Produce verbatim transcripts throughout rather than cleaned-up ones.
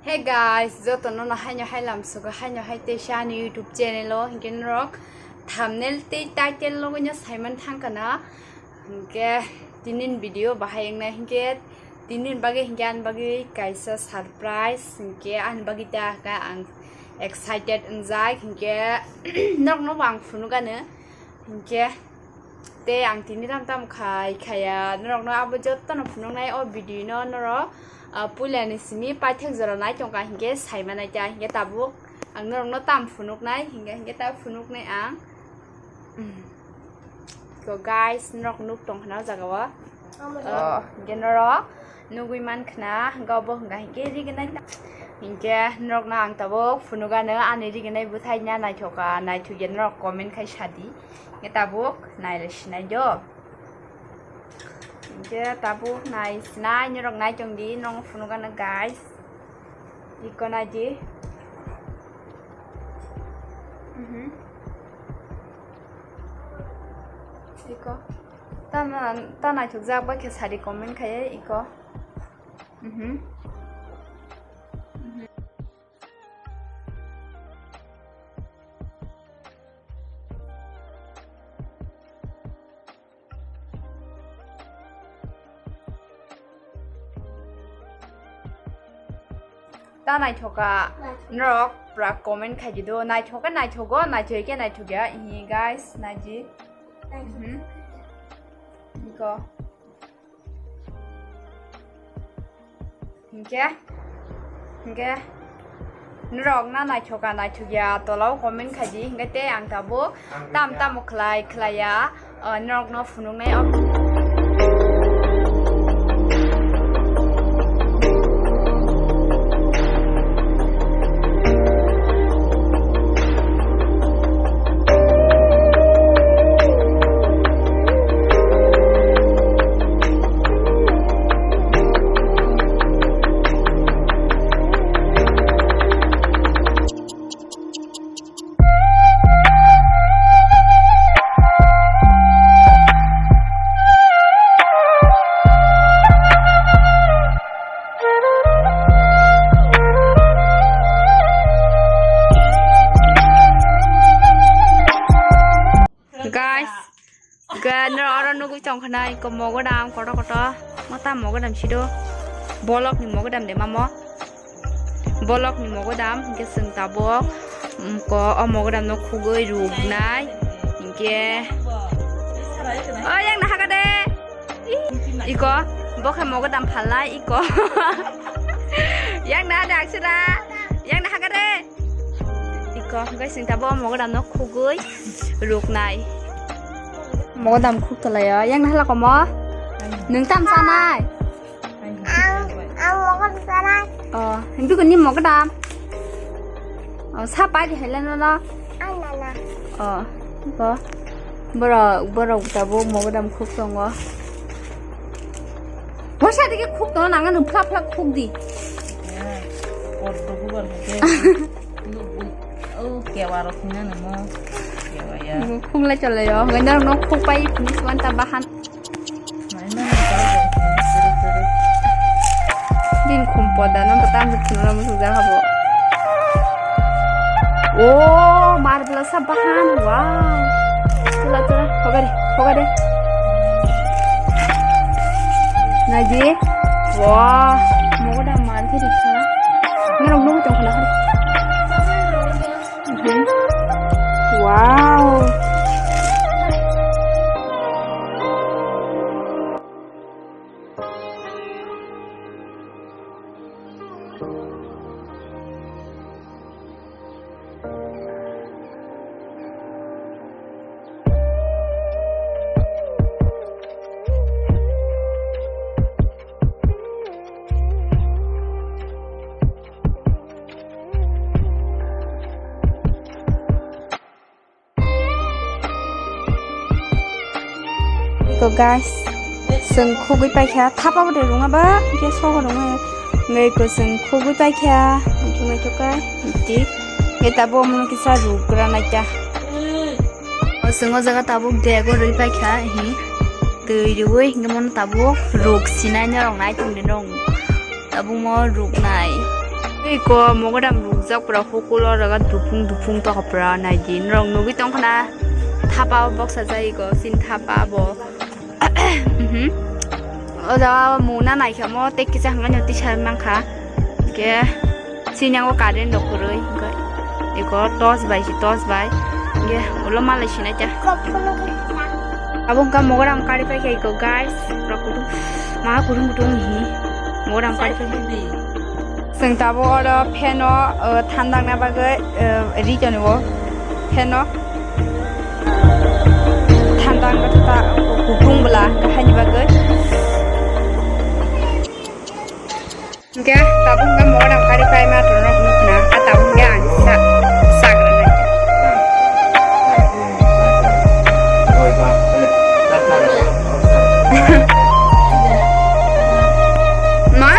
Hey guys, joto no no haino hai lam sugo, haino hai teisa ani YouTube channel o, hinkhe norok thumbnail tei title logo no saiman thangkana. Hinkhe tinin video bahai wngnai, hinkhe tinin bagwi, hinkhe ani bagwi kaisa surprise, hinkhe ani bagwi ta ka ang excited wngjak, hinkhe norok no bo ang phunukgano, hinkhe. Tei ang tini tam tam khai khaya norokno abo jotono phunuknai o video no norok, ah, puilani simi paithak jora nai tongkha hinkhe saimanai ta hinkhe tabuk ang norokno tam phunuknai hinkhe hinkhe ta phunuknai ang. So guys, norok nuk tongkha na o jaga o. Oh, hinkhe norok nugwi mankhna, hinkhe obo hwnka hinkhe rignai ta. Hinkhe norokno ang tabuk phunukgano ani rignai bwthai na naithoka, naithokya norok comment khai sadi. Hinkhe tabuk nailai sinai do. Hinkhe tabuk nai sinai norok nai tongdi, norok phunukgano guys. Iko naidi. Mhm. Iko. Ta na-, ta naithokjak bai khe sadi comment khai iko. Mhm. Ta naithoka norok pura comment khai di do, naithoka naithogo, naithok khe naithokya hi guys, naidi. Mhm. Iko. Hinkhe, hinkhe, norok na naithoka naithokya tolao comment khai di, hinkhe tei ang tabuk tam tamo khlai khlaiya, o, norokno phunuknai o. Guys, ga noro oro nugwi tongkha na iko mogodam kotor kotor. Mo tam mogodam sido. Bolok ni mogodam de mamo. Bolok ni mogodam hinkhe chwng tabuk, um, ko o mogodam no khugwi ruknai hinkhe. O yang na haga de. Ih, iko bo khe mogodam phalnai iko. Yang na de aksira. Yang na haga de. Iko, guys, sing tabo mogodam no khugwi ruknai. Mogodam khuk tolai o. Yang nahala komo? Nung tam sanai? Ang, ang mogodam sanai. Oh, hindu ko ni mogodam. Oh, sa pai di helen no. Ang nana. Oh, iko. Borok, borok tabuk mogodam khuk tongo. Bosa digi khuk tongo, nang nung phlak phlak khuk di. Kor to bubar hake. Oh, kewa rok hina namo. Kewa ya. Khuk lai chalai yo. Hwai norok no khuk pai phunuk suan ta bahan. Din khum poda no bata mo thuna mo suja habo. Oh, marble sa bahan, wow. Tula, tula, hoga de, hoga de. Naji, wah, mogodam mar khe rikha. Norok nugwi tongkha na hari. Mhm. Wow. Iko guys, chwng khugwi paikha, thapa bo de rwngma ba, hwnkhe sobo rwngma, hwnkhe iko chwng khugwi paikha, hwnkhe naithok kha, hwnkhe, hwnkhe tabuk omono kisa rugra naikha. O chwng o jaga tabuk dego rwi paikha, hi twi rwi, hwnkhe mono tabuk ruk sinai norok nai tongdi norok, tabuk mo ruknai. Iko mogodam rukjak pura hukulo raga dupung dupung tokopra naidi norok nugui tongkhna thapa o boksa jai iko sin thapa bo. Mhm. O jaga muna naikhamo tei kisa hwnkhai no tisa mankha. Hwnkhe sini yango current rok kwrwi hwnkhe iko torch bai si torch bai hwnkhe ulo malai sinai ta. Abo hwnkha mogoram kari paikha iko guys. Rok kutung ma kutung kutung hi mogoram kari paikha. Chwng tabuk oro fan o, o, thandakna bagwi, o, ri tongo fan o. Thandakna ta kutung bwla haini bagwi. Hwnkhe tabuk hwnkhe mogoram kari paima tongo nukna, a tabuk hwnkhe ang sa-, sagra nai. Ma,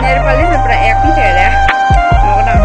nail polish pura ek wngkha de. Mogoram.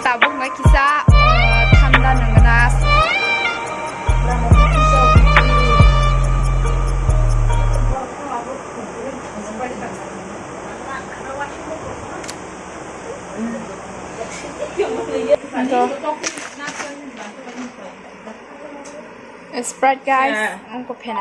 Tabuk hwnkhe kisa, uh, thanda nangna. Sprite guys, yeah. Ang ko phena.